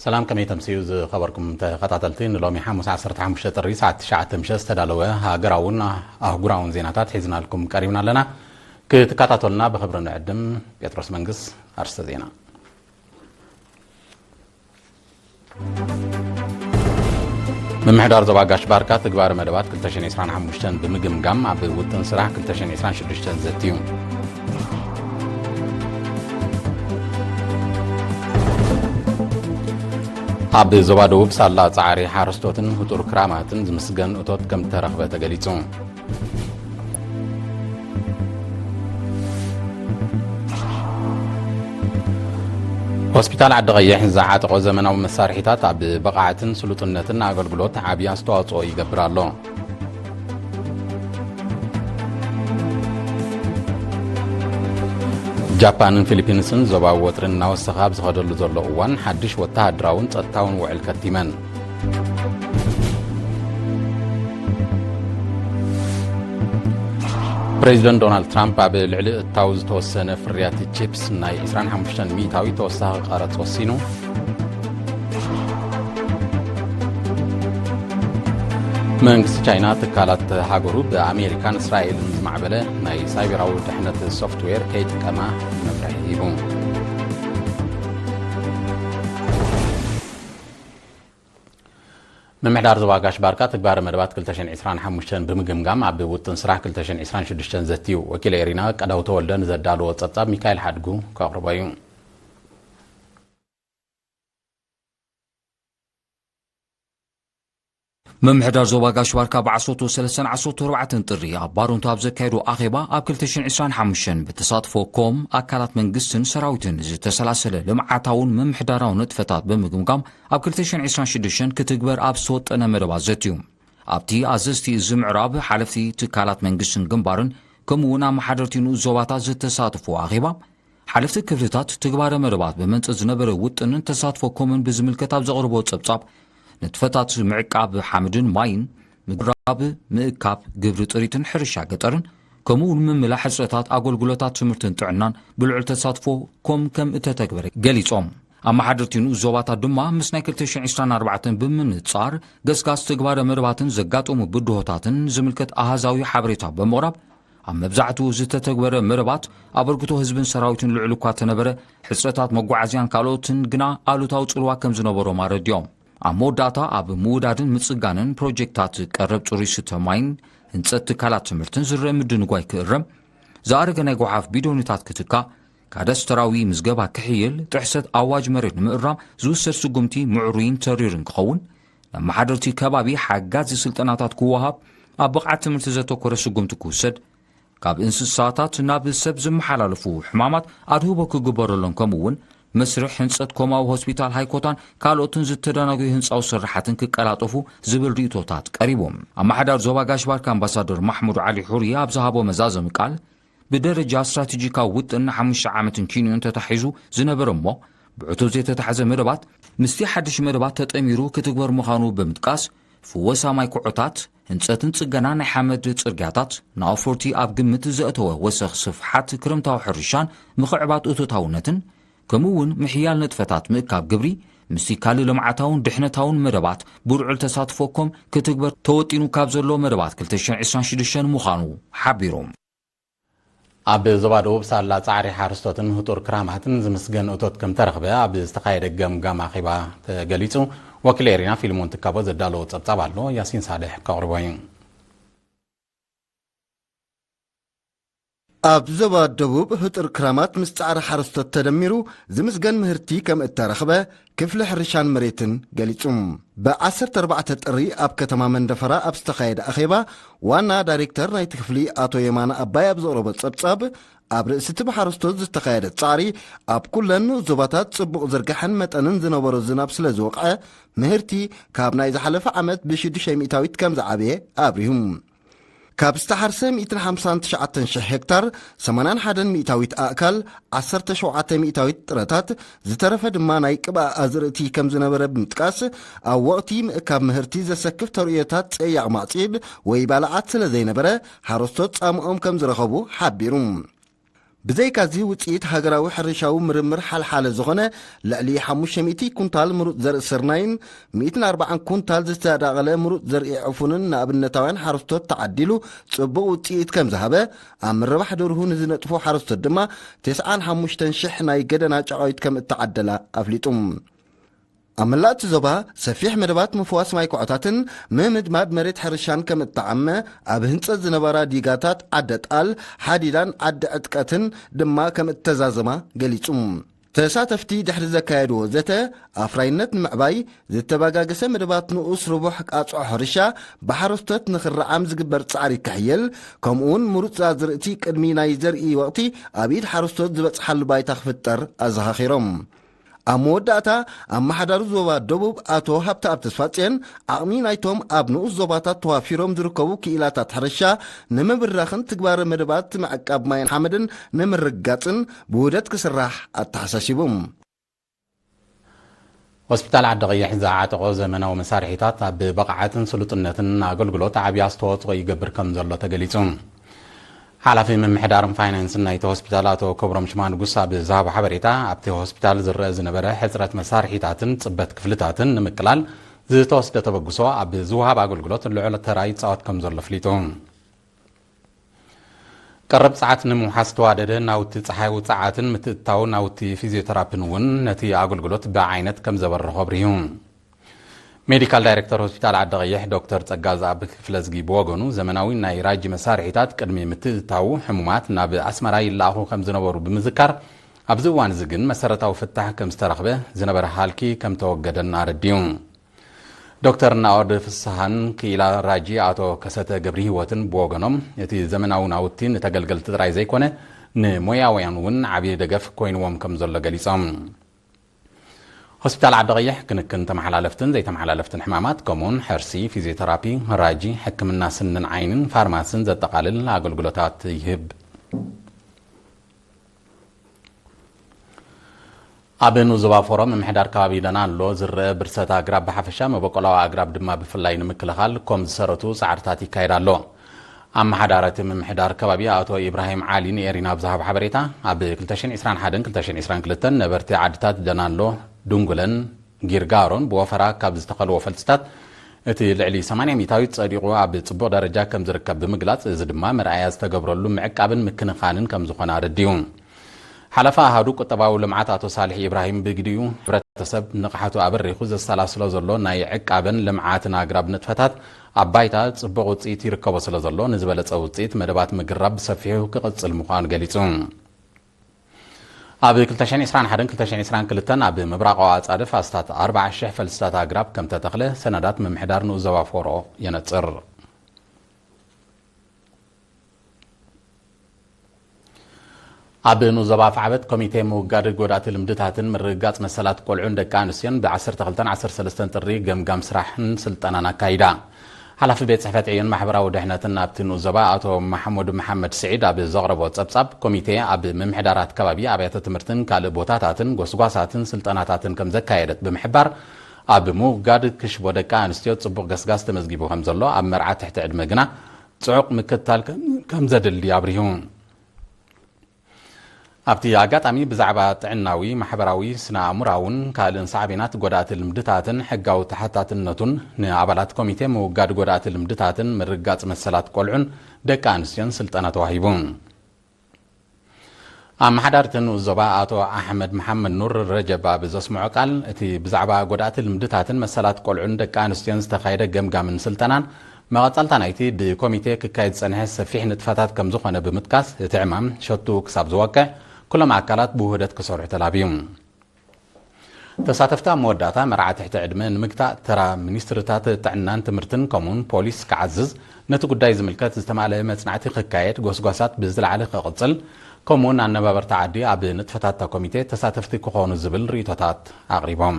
ሰላም፣ ከመይ ተምስዩ ዝኸበርኩም ተኸታተልቲ? ንሎሚ ሓሙስ ዓሰርተ ሓሙሽተ ጥሪ ሰዓት ትሽዓተ ምሸት ዝተዳለወ ሃገራውን ኣህጉራውን ዜናታት ሒዝናልኩም ቀሪብና ኣለና። ክትከታተሉና ብኽብሪ ንዕድም። ጴጥሮስ መንግስ፣ ኣርስተ ዜና። ምምሕዳር ዞባ ጋሽ ባርካ ትግባረ መደባት ክልተ ሽሕን ዕስራን ሓሙሽተን ብምግምጋም ኣብ ውጥን ስራሕ ክልተ ሽሕን ዕስራን ሽዱሽተን ዘትዩ። ኣብ ዞባ ደቡብ ሳላ ጻዕሪ ሓረስቶትን ህጡር ክራማትን ዝምስገን እቶት ከም እተረኽበ ተገሊጹ። ሆስፒታል ዓዲ ቀይሕ ዝዓጠቖ ዘመናዊ መሳርሒታት ኣብ ብቕዓትን ስሉጥነትን ኣገልግሎት ዓብዪ ኣስተዋፅኦ ይገብር ኣሎ። ጃፓንን ፊሊፒንስን ዞባዊ ወጥሪ እናወሰኸ ኣብ ዝኸደሉ ዘሎ እዋን ሓድሽ ወተሃደራውን ጸጥታውን ውዕል ከቲመን። ፕሬዚደንት ዶናልድ ትራምፕ ኣብ ልዕሊ እታው ዝተወሰነ ፍርያት ቺፕስ ናይ ዕስራን ሓሙሽተን ሚእታዊ ተወሳኺ ቀረጽ ወሲኑ። መንግስቲ ቻይና ትካላት ሃገሩ ብኣሜሪካን እስራኤልን ዝማዕበለ ናይ ሳይበራዊ ድሕነት ሶፍትዌር ከይጥቀማ መምርሒ ሂቡ። ምምሕዳር ዞባ ጋሽ ባርካ ትግባረ መደባት ክልተ ሽሕን ዕስራን ሓሙሽተን ብምግምጋም ኣብ ውጥን ስራሕ ክልተ ሽሕን ዕስራን ሽዱሽተን ዘትዩ። ወኪል ኤሪና ቀዳው ተወልደ ንዘዳለዎ ጸብጻብ ሚካኤል ሓድጉ ከቕርቦ እዩ። ምምሕዳር ዞባ ጋሽ ባርካ ብዓሰርተ ሰለስተን ዓሰርተ ኣርባዕተን ጥሪ ኣብ ባሮንቶ ኣብ ዘካየዶ ኣኼባ፣ ኣብ ክልተ ሽሕን ዕስራን ሓሙሽተን ብተሳትፎ ኮም ኣካላት መንግስትን ሰራዊትን ዝተሰላሰለ ልምዓታውን ምምሕዳራውን ንጥፈታት ብምግምጋም፣ ኣብ ክልተ ሽሕን ዕስራን ሽዱሽተን ክትግበር ኣብ ዝተወጠነ መደባት ዘትዩ። ኣብቲ ኣዘዝቲ እዚ ምዕራብ፣ ሓለፍቲ ትካላት መንግስትን ግንባርን፣ ከምኡ እውን ኣመሓደርቲ ንኡስ ዞባታት ዝተሳተፍዎ ኣኼባ፣ ሓለፍቲ ክፍልታት ትግባረ መደባት ብመንጽር ዝነበረ ውጥንን ተሳትፎ ኮምን ብዝምልከት ኣብ ዘቕርቦ ጸብጻብ፣ ንጥፈታት ምዕቃብ ሓመድን ማይን፣ ምግራብ፣ ምእካብ፣ ግብሪ ጥሪትን ሕርሻ ገጠርን፣ ከምኡ እውን ምምላእ ሕጽረታት ኣገልግሎታት ትምህርትን ጥዕናን ብልዑል ተሳትፎ ኮም ከም እተተግበረ ገሊጾም። ኣመሓደርቲ ንኡስ ዞባታት ድማ ምስ ናይ ክልተ ሽሕን ዕስራን ኣርባዕተን ብምንጻር፣ ገስጋስ ትግባረ መደባትን ዘጋጠሙ ብድሆታትን ዝምልከት ኣሃዛዊ ሓበሬታ ብምቕራብ፣ ኣብ መብዛሕትኡ ዝተተግበረ መደባት ኣበርክቶ ህዝብን ሰራዊትን ልዑል እኳ ተነበረ፣ ሕጽረታት መጓዓዝያን ካልኦትን ግና ኣሉታዊ ጽልዋ ከም ዝነበሮም ኣረዲኦም። ኣብ መወዳእታ፣ ኣብ ምውዳድን ምጽጋንን ፕሮጀክታት ቀረብ ጽሩይ ስተ ማይን ህንጸት ትካላት ትምህርትን ዝረአ ምድንጓይ ክእረም፣ ዝኣረገ ናይ ጓሓፍ ቢዶኒታት ክትካእ፣ ካዳስተራዊ ምዝገባ ክሕይል፣ ጥሕሰት ኣዋጅ መሬት ንምእራም ዝውሰድ ስጉምቲ ምዕሩይን ተሪርን ክኸውን፣ ንኣመሓደርቲ ከባቢ ሓጋዚ ስልጠናታት ክወሃብ፣ ኣብ ብቕዓት ትምህርቲ ዘተኮረ ስጉምቲ ክውሰድ፣ ካብ እንስሳታት ናብ ሰብ ዝመሓላለፉ ሕማማት ኣድህቦ ክግበረሎም፣ ከምኡ እውን መስርሕ ህንጸት ኮማዊ ሆስፒታል ሃይኮታን ካልኦትን ዝተደናገዩ ህንጻዊ ስራሓትን ክቀላጠፉ ዝብል ርእይቶታት ቀሪቡ። ኣመሓዳሪ ዞባ ጋሽ ባርካ ኣምባሳደር ማሕሙድ ዓሊ ሑሪ ኣብ ዝሃቦ መዛዘሚ ቃል፣ ብደረጃ ስትራቴጂካዊ ውጥን ንሓሙሽተ ዓመትን ኪንዮን ተታሒዙ ዝነበረ እሞ ብዕቱብ ዘይተታሕዘ መደባት፣ ምስቲ ሓድሽ መደባት ተጠሚሩ ክትግበር ምዃኑ ብምጥቃስ፣ ፍወሳ ማይ ኩዖታት፣ ህንጸትን ጽገና ናይ ሓመድ ጽርግያታት፣ ንኣውፈርቲ ኣብ ግምት ዘእተወ ወሰኽ ስፍሓት ክረምታዊ ሕርሻን ምኽዕባት እቶታውነትን፣ ከምኡ እውን ምሕያል ንጥፈታት ምእካብ ግብሪ፣ ምስቲ ካልእ ልምዓታውን ድሕነታውን መደባት ብውዕል ተሳትፎ ኮም ክትግበር ተወጢኑ ካብ ዘሎ መደባት ክልተ ሽሕን ዕስራን ሽዱሽተን ምዃኑ ሓቢሩ። ኣብ ዞባ ደቡብ ሳላ ጻዕሪ ሓረስቶትን ህጡር ክራማትን ዝምስገን እቶት ከም ተረኽበ ኣብ ዝተኻየደ ገምጋም ኣኼባ ተገሊጹ። ወኪል ኤሪና ፊልሞን ትካቦ ዘዳለዎ ጸብጻብ ኣሎ፣ ያሲን ሳልሕ ከቕርቦ እዩ። ኣብ ዞባ ደቡብ ህጡር ክራማት ምስ ጻዕሪ ሓረስቶት ተደሚሩ ዝምስገን ምህርቲ ከም እተረኽበ ክፍሊ ሕርሻን መሬትን ገሊጹ። ብ ዓሰርተ ኣርባዕተ ጥሪ ኣብ ከተማ መንደፈራ ኣብ ዝተኻየደ ኣኼባ፣ ዋና ዳይሬክተር ናይቲ ክፍሊ ኣቶ የማነ ኣባይ ኣብ ዘቕረቦ ጸብጻብ፣ ኣብ ርእሲ እቲ ብሓረስቶት ዝተኻየደ ጻዕሪ፣ ኣብ ኩለን ንኡስ ዞባታት ጽቡቕ ዝርጋሐን መጠንን ዝነበሮ ዝናብ ስለ ዝወቕዐ፣ ምህርቲ ካብ ናይ ዝሓለፈ ዓመት ብሽዱሽተ ሚእታዊት ከም ዝዓበየ ኣብሪሁ። ካብ ዝተሓርሰ ሚእትን ሓምሳን ትሽዓተን ሽሕ ሄክታር፣ ሰማንያን ሓደን ሚእታዊት ኣእካል፣ ዓሰርተ ሸውዓተ ሚእታዊት ጥረታት፣ ዝተረፈ ድማ ናይ ቅብኣ ኣዝርእቲ ከም ዝነበረ ብምጥቃስ፣ ኣብ ወቕቲ ምእካብ ምህርቲ ዘሰክፍ ተርእዮታት ጸያቕ ማዕጺድ፣ ወይባ ልዓት ስለ ዘይነበረ፣ ሓረስቶት ጻምኦም ከም ዝረኸቡ ሓቢሩ። ብዘይካዚ ውፅኢት ሃገራዊ ሕርሻዊ ምርምር ሓልሓለ ዝኾነ ልዕሊ ሓሙሽተ ሚእቲ ኩንታል ምሩፅ ዘርኢ ስርናይን ሚእትን ኣርባዓን ኩንታል ዝተዳቐለ ምሩፅ ዘርኢ ዕፉንን ንኣብነታውያን ሓረስቶት ተዓዲሉ ፅቡቕ ውፅኢት ከም ዝሃበ፣ ኣብ ምርባሕ ደርሁ ንዝነጥፉ ሓረስቶት ድማ ተስዓን ሓሙሽተን ሽሕ ናይ ገደና ጨቓዊት ከም እተዓደላ ኣፍሊጡ። ኣብ መላእ እቲ ዞባ ሰፊሕ መደባት ምፍዋስ ማይ ኩዖታትን ምምድማድ መሬት ሕርሻን ከም እተዓመ፣ ኣብ ህንጸት ዝነበራ ዲጋታት ዓደ ጣል፣ ሓዲዳን ዓዲ ዕጥቀትን ድማ ከም እተዛዘማ ገሊጹ። ተሳተፍቲ ድሕሪ ዘካየድዎ ዘተ፣ ኣፍራይነት ንምዕባይ ዝተባጋገሰ መደባት ንኡስ ርቡሕ ቃጽዖ ሕርሻ ብሓረስቶት ንኽረዓም ዝግበር ጻዕሪ ክሕየል፣ ከምኡውን ምሩጽ ኣዝርእቲ ቅድሚ ናይ ዘርኢ ወቕቲ ኣብ ኢድ ሓረስቶት ዝበጽሓሉ ባይታ ክፍጠር ኣዘኻኺሮም። ኣብ መወዳእታ፣ ኣመሓዳሪ ዞባ ደቡብ ኣቶ ሃብተኣብ ተስፋጽዮን፣ ዓቕሚ ናይቶም ኣብ ንኡስ ዞባታት ተዋፊሮም ዝርከቡ ክኢላታት ሕርሻ ንምብራኽን ትግባረ መደባት ምዕቃብ ማይን ሓመድን ንምርግጋጽን ብውህደት ክስራሕ ኣተሓሳሲቡ። ሆስፒታል ዓዲ ቀይሕ ዝዓጠቖ ዘመናዊ መሳርሒታት ኣብ ብቕዓትን ስሉጥነትን ኣገልግሎት ዓብዪ ኣስተዋፅኦ ይገብር ከም ዘሎ ተገሊጹ። ሓላፊ ምምሕዳርን ፋይናንስን ናይቲ ሆስፒታል ኣቶ ክብሮም ሽማንጉስ ኣብ ዝሃቦ ሓበሬታ፣ ኣብቲ ሆስፒታል ዝረአ ዝነበረ ሕጽረት መሳርሒታትን ጽበት ክፍልታትን ንምቅላል ዝተወስደ ተበግሶ ኣብ ዝወሃብ ኣገልግሎት ልዑል ተራ ይጻወት ከም ዘሎ ኣፍሊጡ። ቀረብ ጸዓት ንምውሓስ ዝተዋደደ ናውቲ ጸሓይ ውጽዓትን ምትእትታው ናውቲ ፊዚዮተራፒን እውን ነቲ ኣገልግሎት ብዓይነት ከም ዘበረኾ ኣብሪሁ። ሜዲካል ዳይሬክተር ሆስፒታል ዓዲ ቀይሕ ዶክተር ጸጋዝኣብ ክፍለዝጊ ብወገኑ፣ ዘመናዊ ናይ ራጂ መሳርሒታት ቅድሚ ምትእትታዉ ሕሙማት ናብ ኣስመራ ይለኣኹ ከም ዝነበሩ ብምዝካር፣ ኣብዚ እዋን እዚ ግን መሰረታዊ ፍታሕ ከም ዝተረኽበ፣ ዝነበረ ሃልኪ ከም ተወገደን ኣረዲኡ። ዶክተር ናኦድ ፍስሃን ክኢላ ራጂ ኣቶ ከሰተ ገብሪ ህይወትን ብወገኖም፣ እቲ ዘመናዊ ናውቲ ንተገልገልቲ ጥራይ ዘይኮነ፣ ንሞያውያን እውን ዓብዪ ደገፍ ኮይንዎም ከም ዘሎ ገሊጾም። ሆስፒታል ዓዲ ቀይሕ ክንክን ተመሓላለፍትን ዘይተመሓላለፍትን ሕማማት፣ ከምኡውን ሕርሲ፣ ፊዚዮተራፒ፣ ራጂ፣ ሕክምና ስንን ዓይንን ፋርማስን ዘጠቓልል ኣገልግሎታት ይህብ። ኣብ ንኡስ ዞባ ፎሮ ምምሕዳር ከባቢ ደናሎ ዝረአ ብርሰት ኣግራብ ብሓፈሻ፣ መበቆላዊ ኣግራብ ድማ ብፍላይ ንምክልኻል ኮም ዝሰረቱ ጻዕርታት ይካየድ ኣሎ። ኣመሓዳሪ እቲ ምምሕዳር ከባቢ ኣቶ ኢብራሂም ዓሊ ንኤሪና ኣብ ዝሃቦ ሓበሬታ፣ ኣብ ክልተ ሽሕን ዕስራን ሓደን ክልተ ሽሕን ዕስራን ክልተን ነበርቲ ዓድታት ደናሎ፣ ድንጉለን ጊርጋሮን ብወፈራ ካብ ዝተኸልዎ ፈልስታት እቲ ልዕሊ ሰማንያ ሚእታዊት ጸዲቑ ኣብ ጽቡቕ ደረጃ ከም ዝርከብ ብምግላጽ፣ እዚ ድማ መርኣያ ዝተገብረሉ ምዕቃብን ምክንኻንን ከም ዝኾነ ኣረዲኡ። ሓለፋ ኣሃዱ ቁጠባዊ ልምዓት ኣቶ ሳልሕ ኢብራሂም ብግዲኡ፣ ሕብረተሰብ ንቕሓቱ ኣበሪኹ ዘሰላስሎ ዘሎ ናይ ዕቃበን ልምዓትን ኣግራብ ንጥፈታት ኣብ ባይታ ጽቡቕ ውጽኢት ይርከቦ ስለ ዘሎ፣ ንዝበለጸ ውጽኢት መደባት ምግራብ ብሰፊሑ ክቕጽል ምዃኑ ገሊጹ። ኣብ ክልተ ሽሕን ዕስራን ሓደን ክልተ ሽሕን ዕስራን ክልተን ኣብ ምብራቓዊ ኣጻድፍ ኣስታት ኣርባዓ ሽሕ ፈልስታት ኣግራብ ከም ተተኽለ ሰነዳት ምምሕዳር ንኡስ ዞባ ፎሮ የነጽር። ኣብ ንኡስ ዞባ ኣፍዓበት ኮሚቴ ምውጋድ ጎዳእቲ ልምድታትን ምርግጋጽ መሰላት ቆልዑን ደቂ ኣንስትዮን ብ ዓሰርተ ክልተን ዓሰርተ ሰለስተን ጥሪ ገምጋም ስራሕን ስልጠናን ኣካይዳ። ሓላፊ ቤት ጽሕፈት ዕዮን ማሕበራዊ ድሕነትን ኣብቲ ንኡስ ዞባ ኣቶ መሓሙድ መሓመድ ስዒድ ኣብ ዘቕረቦ ጸብጻብ፣ ኮሚቴ ኣብ ምምሕዳራት ከባቢ፣ ኣብያተ ትምህርትን ካልእ ቦታታትን ጎስጓሳትን ስልጠናታትን ከም ዘካየደት ብምሕባር፣ ኣብ ምውጋድ ክሽቦ ደቂ ኣንስትዮ ጽቡቕ ገስጋስ ተመዝጊቡ ከም ዘሎ ኣብ መርዓ ትሕቲ ዕድመ ግና ጽዑቕ ምክትታል ከም፣ ከም ዘድሊ ኣብሪሁ። ኣብቲ ኣጋጣሚ ብዛዕባ ጥዕናዊ፣ ማሕበራዊ፣ ስነ ኣእምሮኣውን ካልእን ሳዕቤናት ጎዳእቲ ልምድታትን ሕጋዊ ተሓታትነቱን ንኣባላት ኮሚቴ ምውጋድ ጎዳእቲ ልምድታትን ምርግጋጽ መሰላት ቆልዑን ደቂ ኣንስትዮን ስልጠና ተዋሂቡ። ኣመሓዳሪ እቲ ንኡስ ዞባ ኣቶ ኣሕመድ መሓመድ ኑር ረጀብ ኣብ ዘስምዖ ቃል፣ እቲ ብዛዕባ ጎዳእቲ ልምድታትን መሰላት ቆልዑን ደቂ ኣንስትዮን ዝተኻየደ ገምጋምን ስልጠናን መቐጸልታ ናይቲ ብኮሚቴ ክካየድ ዝጸንሐ ሰፊሕ ንጥፈታት ከም ዝኾነ ብምጥቃስ፣ እቲ ዕማም ሸቱ ክሳብ ዝወቅዕ ኩሎም ኣካላት ብውህደት ክሰርሑ ተላብዩ። ተሳተፍቲ ኣብ መወዳእታ፣ መርዓ ትሕቲ ዕድመ ንምግታእ ተራ ሚኒስትርታት ጥዕናን ትምህርትን ከምኡውን ፖሊስ ክዓዝዝ፣ ነቲ ጉዳይ ዝምልከት ዝተማልአ መጽናዕቲ ክካየድ፣ ጎስጓሳት ብዝለዓለ ክቕጽል፣ ከምኡውን ኣነባበርቲ ዓዲ ኣብ ንጥፈታታ ኮሚቴ ተሳተፍቲ ክኾኑ ዝብል ርእይቶታት ኣቕሪቦም።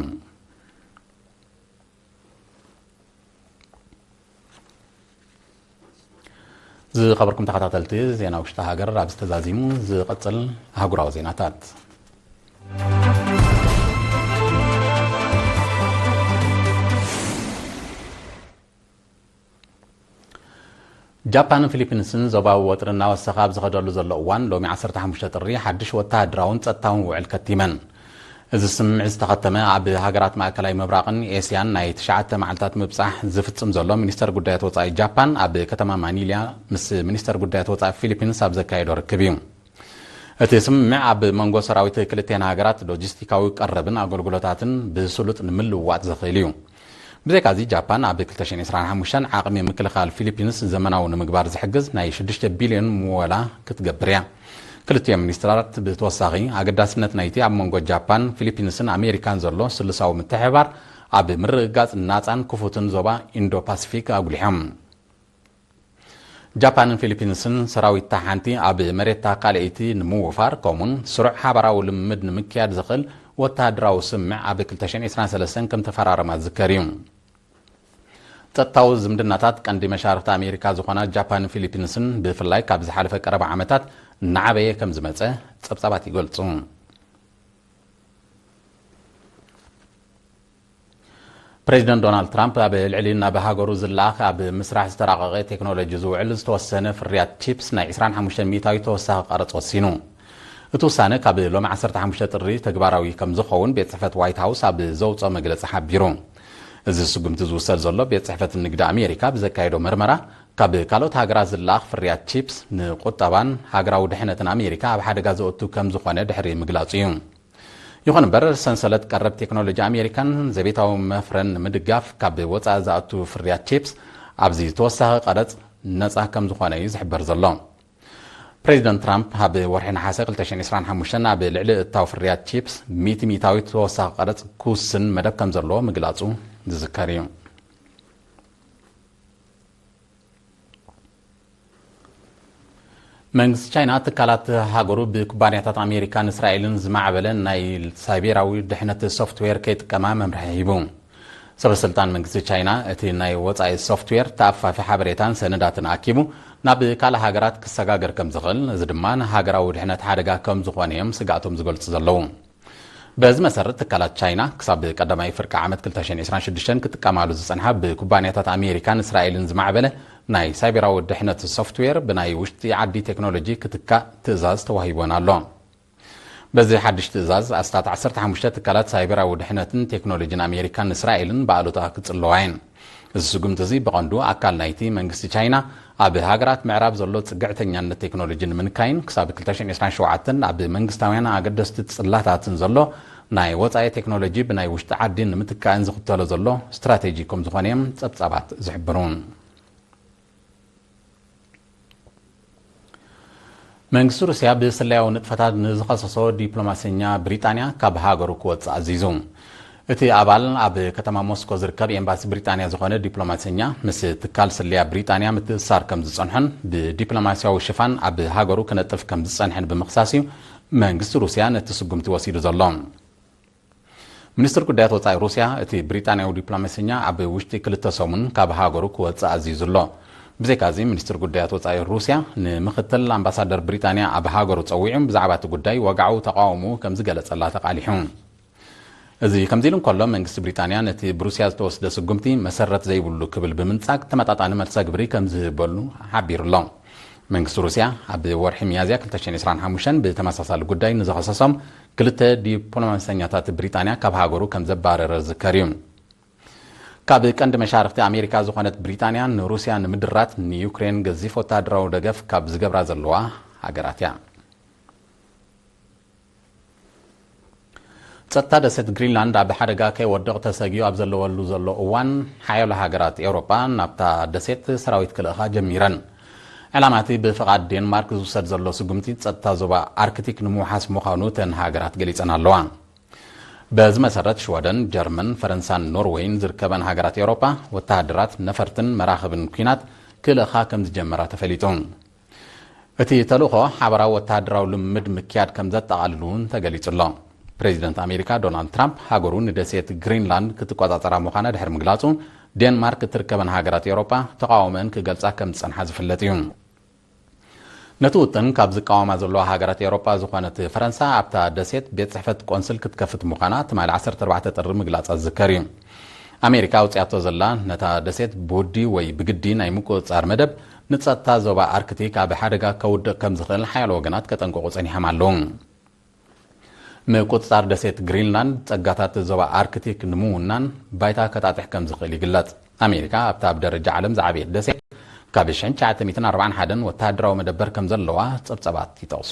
ዝኸበርኩም ተኸታተልቲ ዜና ውሽጢ ሃገር፣ ኣብዚ ተዛዚሙ ዝቐጽል ኣህጉራዊ ዜናታት። ጃፓንን ፊሊፒንስን ዞባዊ ወጥሪ እናወሰኸ ኣብ ዝኸደሉ ዘሎ እዋን፣ ሎሚ ዓሰርተ ሓሙሽተ ጥሪ ሓድሽ ወተሃደራውን ጸጥታውን ውዕል ከቲመን። እዚ ስምምዕ ዝተኸተመ ኣብ ሃገራት ማእከላይ ምብራቕን ኤስያን ናይ ትሽዓተ መዓልታት ምብጻሕ ዝፍጽም ዘሎ ሚኒስተር ጉዳያት ወጻኢ ጃፓን ኣብ ከተማ ማኒላ ምስ ሚኒስተር ጉዳያት ወጻኢ ፊሊፒንስ ኣብ ዘካየዶ ርክብ እዩ። እቲ ስምምዕ ኣብ መንጎ ሰራዊት ክልቲአን ሃገራት ሎጂስቲካዊ ቀረብን ኣገልግሎታትን ብስሉጥ ንምልውዋጥ ዘኽእል እዩ። ብዘይካዚ ጃፓን ኣብ ክልተ ሽሕን ዕስራን ሓሙሽተን ዓቕሚ ምክልኻል ፊሊፒንስ ዘመናዊ ንምግባር ዝሕግዝ ናይ ሽዱሽተ ቢልዮን ምወላ ክትገብር እያ። ክልቲኦም ሚኒስትራት ብተወሳኺ ኣገዳስነት ናይቲ ኣብ መንጎ ጃፓን፣ ፊሊፒንስን ኣሜሪካን ዘሎ ስሉሳዊ ምትሕብባር ኣብ ምርግጋጽ ናጻን ክፉትን ዞባ ኢንዶ ፓሲፊክ ኣጉሊሖም። ጃፓንን ፊሊፒንስን ሰራዊታ ሓንቲ ኣብ መሬታ ካልኣይቲ ንምውፋር ከምኡን ስሩዕ ሓባራዊ ልምምድ ንምክያድ ዝኽእል ወተሃደራዊ ስምምዕ ኣብ ክልተ ሽሕን ዕስራን ሰለስተን ከም ተፈራረማ ዝዝከር እዩ። ጸጥታዊ ዝምድናታት ቀንዲ መሻርኽቲ ኣሜሪካ ዝኾና ጃፓንን ፊሊፒንስን ብፍላይ ካብ ዝሓለፈ ቀረባ ዓመታት እናዓበየ ከም ዝመጸ ጸብጻባት ይገልጹ። ፕሬዚደንት ዶናልድ ትራምፕ ኣብ ልዕሊ ናብ ሃገሩ ዝለኣኽ ኣብ ምስራሕ ዝተራቐቐ ቴክኖሎጂ ዝውዕል ዝተወሰነ ፍርያት ቺፕስ ናይ ዕስራን ሓሙሽተን ሚእታዊት ተወሳኺ ቀረጽ ወሲኑ። እቲ ውሳነ ካብ ሎሚ ዓሰርተ ሓሙሽተ ጥሪ ተግባራዊ ከም ዝኸውን ቤት ጽሕፈት ዋይት ሃውስ ኣብ ዘውጽኦ መግለጺ ሓቢሩ። እዚ ስጉምቲ ዝውሰድ ዘሎ ቤት ጽሕፈት ንግዲ ኣሜሪካ ብዘካየዶ መርመራ፣ ካብ ካልኦት ሃገራት ዝለኣኽ ፍርያት ቺፕስ ንቁጠባን ሃገራዊ ድሕነትን ኣሜሪካ ኣብ ሓደጋ ዘእቱ ከም ዝኾነ ድሕሪ ምግላጹ እዩ። ይኹን እምበር፣ ሰንሰለት ቀረብ ቴክኖሎጂ ኣሜሪካን ዘቤታዊ መፍረን ንምድጋፍ ካብ ወጻኢ ዝኣቱ ፍርያት ቺፕስ ኣብዚ ተወሳኺ ቀረጽ ነጻ ከም ዝኾነ እዩ ዝሕበር ዘሎ። ፕሬዚደንት ትራምፕ ኣብ ወርሒ ነሓሰ ክልተ ሽሕን ዕስራን ሓሙሽተን ኣብ ልዕሊ እታው ፍርያት ቺፕስ ሚእቲ ሚእታዊት ተወሳኺ ቀረጽ ክውስን መደብ ከም ዘለዎ ምግላጹ ዝዝከር እዩ። መንግስቲ ቻይና ትካላት ሃገሩ ብኩባንያታት ኣሜሪካን እስራኤልን ዝማዕበለ ናይ ሳይቤራዊ ድሕነት ሶፍትዌር ከይጥቀማ መምርሒ ሂቡ። ሰበስልጣን መንግስቲ ቻይና እቲ ናይ ወጻኢ ሶፍትዌር ተኣፋፊ ሓበሬታን ሰነዳትን ኣኪቡ ናብ ካልእ ሃገራት ክሰጋገር ከም ዝኽእል፣ እዚ ድማ ንሃገራዊ ድሕነት ሓደጋ ከም ዝኾነ እዮም ስግኣቶም ዝገልጹ ዘለዉ። በዚ መሰረት ትካላት ቻይና ክሳብ ቀዳማይ ፍርቂ ዓመት ክልተ ሽሕን ዕስራን ሽዱሽተን ክጥቀማሉ ዝጸንሓ ብኩባንያታት ኣሜሪካን እስራኤልን ዝማዕበለ ናይ ሳይበራዊ ድሕነት ሶፍትዌር ብናይ ውሽጢ ዓዲ ቴክኖሎጂ ክትካእ ትእዛዝ ተዋሂቦን ኣሎ። በዚ ሓድሽ ትእዛዝ ኣስታት ዓሰርተ ሓሙሽተ ትካላት ሳይበራዊ ድሕነትን ቴክኖሎጂን ኣሜሪካን እስራኤልን ብኣሉታ ክጽለዋ እየን። እዚ ስጉምቲ እዚ ብቐንዱ ኣካል ናይቲ መንግስቲ ቻይና ኣብ ሃገራት ምዕራብ ዘሎ ጽግዕተኛነት ቴክኖሎጂ ንምንካይን ክሳብ ክልተ ሽሕን ዕስራን ሸውዓተን ኣብ መንግስታውያን ኣገደስቲ ጽላታትን ዘሎ ናይ ወጻኢ ቴክኖሎጂ ብናይ ውሽጢ ዓዲ ንምትካእን ዝኽተሎ ዘሎ ስትራቴጂ ከም ዝኾነ እዮም ጸብጻባት ዝሕብሩ። መንግስቲ ሩስያ ብስለያዊ ንጥፈታት ንዝኸሰሶ ዲፕሎማሰኛ ብሪጣንያ ካብ ሃገሩ ክወጽእ ኣዚዙ። እቲ ኣባል ኣብ ከተማ ሞስኮ ዝርከብ ኤምባሲ ብሪጣንያ ዝኾነ ዲፕሎማሰኛ ምስ ትካል ስለያ ብሪጣንያ ምትእስሳር ከም ዝጸንሖን ብዲፕሎማስያዊ ሽፋን ኣብ ሃገሩ ክነጥፍ ከም ዝጸንሐን ብምኽሳስ እዩ መንግስቲ ሩስያ ነቲ ስጉምቲ ወሲዱ ዘሎ። ሚኒስትር ጉዳያት ወጻኢ ሩስያ እቲ ብሪጣንያዊ ዲፕሎማሰኛ ኣብ ውሽጢ ክልተ ሰሙን ካብ ሃገሩ ክወጽእ ኣዚዙ ኣሎ። ብዘይካዚ ሚኒስትር ጉዳያት ወጻኢ ሩስያ ንምኽትል ኣምባሳደር ብሪጣንያ ኣብ ሃገሩ ጸዊዑ ብዛዕባ እቲ ጉዳይ ወግዓዊ ተቓውሞኡ ከም ዝገለጸላ ተቓሊሑ። እዚ ከምዚ ኢሉ እንከሎ፣ መንግስቲ ብሪጣንያ ነቲ ብሩስያ ዝተወስደ ስጉምቲ መሰረት ዘይብሉ ክብል ብምንጻግ ተመጣጣኒ መልሰ ግብሪ ከም ዝህበሉ ሓቢሩ ኣሎ። መንግስቲ ሩስያ ኣብ ወርሒ ሚያዝያ ክልተ ሽሕን ዕስራን ሓሙሽተን ብተመሳሳሊ ጉዳይ ንዝኸሰሶም ክልተ ዲፕሎማሰኛታት ብሪጣንያ ካብ ሃገሩ ከም ዘባረረ ዝዝከር እዩ። ካብ ቀንዲ መሻርኽቲ ኣሜሪካ ዝኾነት ብሪጣንያ ንሩስያ ንምድራት ንዩክሬን ገዚፍ ወታደራዊ ደገፍ ካብ ዝገብራ ዘለዋ ሃገራት እያ። ጸጥታ ደሴት ግሪንላንድ ኣብ ሓደጋ ከይወድቕ ተሰጊኡ ኣብ ዘለወሉ ዘሎ እዋን፣ ሓያሎ ሃገራት ኤውሮጳ ናብታ ደሴት ሰራዊት ክልእኻ ጀሚረን። ዕላማ እቲ ብፍቓድ ዴንማርክ ዝውሰድ ዘሎ ስጉምቲ፣ ጸጥታ ዞባ ኣርክቲክ ንምውሓስ ምዃኑ እተን ሃገራት ገሊጸን ኣለዋ። በዚ መሰረት፣ ሽወደን፣ ጀርመን፣ ፈረንሳን ኖርወይን ዝርከበን ሃገራት ኤውሮጳ፣ ወተሃደራት፣ ነፈርትን መራኽብን ኲናት ክልእኻ ከም ዝጀመራ ተፈሊጡ። እቲ ተልእኾ ሓበራዊ ወተሃደራዊ ልምምድ ምክያድ ከም ዘጠቓልል እውን ተገሊጹ ኣሎ። ፕሬዚደንት ኣሜሪካ ዶናልድ ትራምፕ፣ ሃገሩ ንደሴት ግሪንላንድ ክትቆጻጸራ ምዃና ድሕሪ ምግላጹ፣ ዴንማርክ እትርከበን ሃገራት ኤውሮጳ ተቓውሞአን ክገልጻ ከም ዝጸንሓ ዝፍለጥ እዩ። ነቲ ውጥን ካብ ዝቃወማ ዘለዋ ሃገራት ኤውሮጳ ዝኾነት ፈረንሳ፣ ኣብታ ደሴት ቤት ጽሕፈት ቆንስል ክትከፍት ምዃና ትማሊ ዓሰርተ ኣርባዕተ ጥሪ ምግላጻ ዝዝከር እዩ። ኣሜሪካ ኣውጺኣቶ ዘላ፣ ነታ ደሴት ብውዲ ወይ ብግዲ ናይ ምቁጽጻር መደብ ንጸጥታ ዞባ ኣርክቲክ ኣብ ሓደጋ ከውድቕ ከም ዝኽእል ሓያሎ ወገናት ከጠንቅቑ ጸኒሖም ኣለዉ። ምቁጽጻር ደሴት ግሪንላንድ ጸጋታት ዞባ ኣርክቲክ ንምውናን ባይታ ከጣጥሕ ከም ዝኽእል ይግለጽ። ኣሜሪካ ኣብታ ኣብ ደረጃ ዓለም ዝዓበየት ደሴት ካብ ሽሕን ትሽዓተ ሚእትን ኣርባዓን ሓደን ወተሃደራዊ መደበር ከም ዘለዋ ጸብጻባት ይጠቕሱ።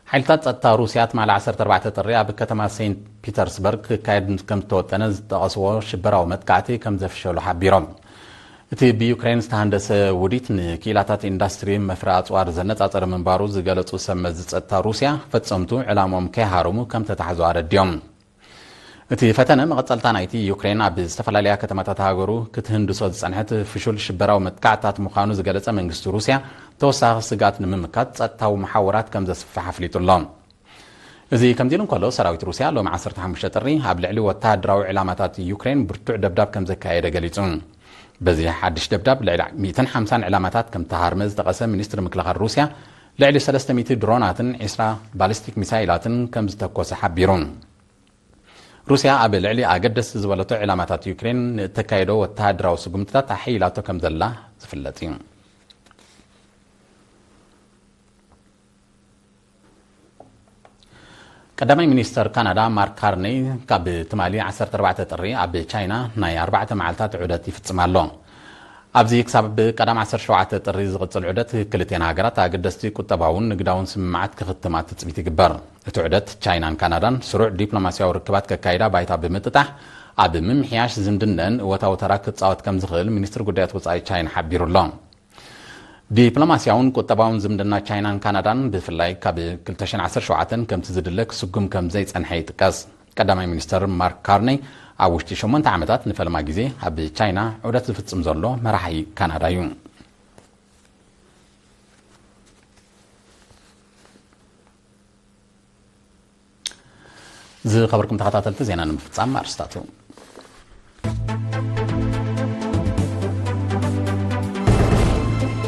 ሓይልታት ጸጥታ ሩስያ ትማሊ ዓሰርተ ኣርባዕተ ጥሪ ኣብ ከተማ ሴንት ፒተርስበርግ ክካየድ ከም ዝተወጠነ ዝጠቐስዎ ሽበራዊ መጥቃዕቲ ከም ዘፍሸሉ ሓቢሮም። እቲ ብዩክሬን ዝተሃንደሰ ውዲት ንክኢላታት ኢንዳስትሪ መፍረ ኣጽዋር ዘነጻጸረ ምንባሩ ዝገለጹ ሰብ መዚ ጸጥታ ሩስያ፣ ፈጸምቱ ዕላሞም ከይሃረሙ ከም ተታሕዙ ኣረድዮም። እቲ ፈተነ መቐጸልታ ናይቲ ዩክሬን ኣብ ዝተፈላለያ ከተማታት ሃገሩ ክትህንድሶ ዝጸንሐት ፍሹል ሽበራዊ መጥቃዕታት ምዃኑ ዝገለጸ መንግስቲ ሩስያ፣ ተወሳኺ ስግኣት ንምምካት ጸጥታዊ መሓውራት ከም ዘስፍሕ ኣፍሊጡ ኣሎ። እዚ ከምዚ ኢሉ እንከሎ፣ ሰራዊት ሩስያ ሎሚ ዓሰርተ ሓሙሽተ ጥሪ ኣብ ልዕሊ ወተሃደራዊ ዕላማታት ዩክሬን ብርቱዕ ደብዳብ ከም ዘካየደ ገሊጹ። በዚ ሓድሽ ደብዳብ ልዕሊ ሚእትን ሓምሳን ዕላማታት ከም ተሃርመ ዝጠቐሰ ሚኒስትሪ ምክልኻል ሩስያ፣ ልዕሊ ሰለስተ ሚእቲ ድሮናትን ዒስራ ባሊስቲክ ሚሳይላትን ከም ዝተኮሰ ሓቢሩ። ሩስያ ኣብ ልዕሊ ኣገደስቲ ዝበለቶ ዕላማታት ዩክሬን ንእተካየዶ ወተሃደራዊ ስጉምትታት ኣሐይላቶ ከም ዘላ ዝፍለጥ እዩ። ቀዳማይ ሚኒስተር ካናዳ ማርክ ካርኔይ ካብ ትማሊ ዓሰርተ ኣርባዕተ ጥሪ ኣብ ቻይና ናይ ኣርባዕተ መዓልታት ዑደት ይፍጽም ኣሎ። ኣብዚ ክሳብ ቀዳም ዓሰርተ ሸውዓተ ጥሪ ዝቕጽል ዑደት ክልቴን ሃገራት ኣገደስቲ ቁጠባውን ንግዳውን ስምምዓት ክኽትማ ትጽቢት ይግበር። እቲ ዑደት ቻይናን ካናዳን ስሩዕ ዲፕሎማስያዊ ርክባት ከካይዳ ባይታ ብምጥጣሕ ኣብ ምምሕያሽ ዝምድነን እወታዊ ተራ ክጻወት ከም ዝኽእል ሚኒስትሪ ጉዳያት ወጻኢ ቻይና ሓቢሩ ኣሎ። ዲፕሎማስያውን ቁጠባውን ዝምድና ቻይናን ካናዳን ብፍላይ ካብ ክልተ ሽሕን ዓሰርተ ሸውዓተን ከምቲ ዝድለ ክስጉም ከም ዘይጸንሐ ይጥቀስ። ቀዳማይ ሚኒስተር ማርክ ካርኔይ ኣብ ውሽጢ ሸሞንተ ዓመታት ንፈለማ ግዜ ኣብ ቻይና ዑደት ዝፍጽም ዘሎ መራሒ ካናዳ እዩ። ዝኸበርኩም ተኸታተልቲ፣ ዜና ንምፍጻም ኣርስታቱ።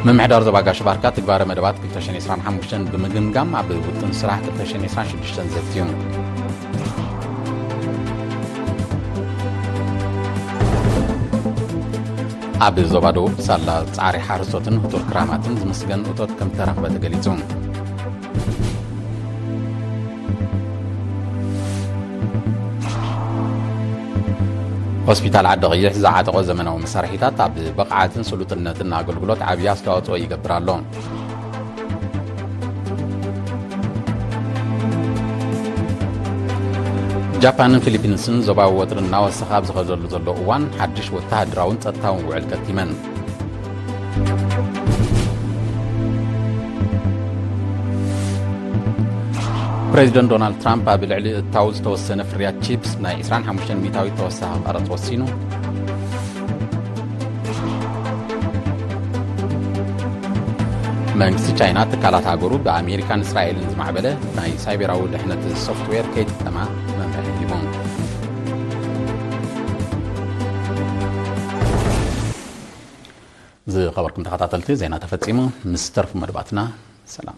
ምምሕዳር ዞባ ጋሽ ባርካ ትግባረ መደባት ክልተ ሽሕን ዕስራን ሓሙሽተን ብምግምጋም ኣብ ውጥን ስራሕ ክልተ ሽሕን ዕስራን ሽዱሽተን ዘትዩ። ኣብ ዞባ ደቡብ ሳላ ጻዕሪ ሓረስቶትን ህጹር ክራማትን ዝምስገን እቶት ከም ዝተረኽበ ተገሊጹ። ሆስፒታል ዓዲ ቀይሕ ዝዓጠቖ ዘመናዊ መሳርሒታት ኣብ ብቕዓትን ስሉጥነትን ኣገልግሎት ዓብዪ ኣስተዋጽኦ ይገብር ኣሎ። ጃፓንን ፊሊፒንስን ዞባዊ ወጥሪ እናወሰኸ ኣብ ዝኸደሉ ዘሎ እዋን፣ ሓድሽ ወተሃደራውን ጸጥታውን ውዕል ከቲመን። ፕሬዚደንት ዶናልድ ትራምፕ ኣብ ልዕሊ እታው ዝተወሰነ ፍርያት ቺፕስ ናይ ዕስራን ሓሙሽተን ሚእታዊት ተወሳኺ ቀረጽ ወሲኑ። መንግስቲ ቻይና ትካላት ሃገሩ ብኣሜሪካን እስራኤልን ዝማዕበለ ናይ ሳይበራዊ ድሕነት ሶፍትዌር ከይጥቀማ መምርሒ ሂቡ። ዝኸበርኩም ተኸታተልቲ፣ ዜና ተፈጺሙ። ምስ ተርፉ መደባትና ሰላም።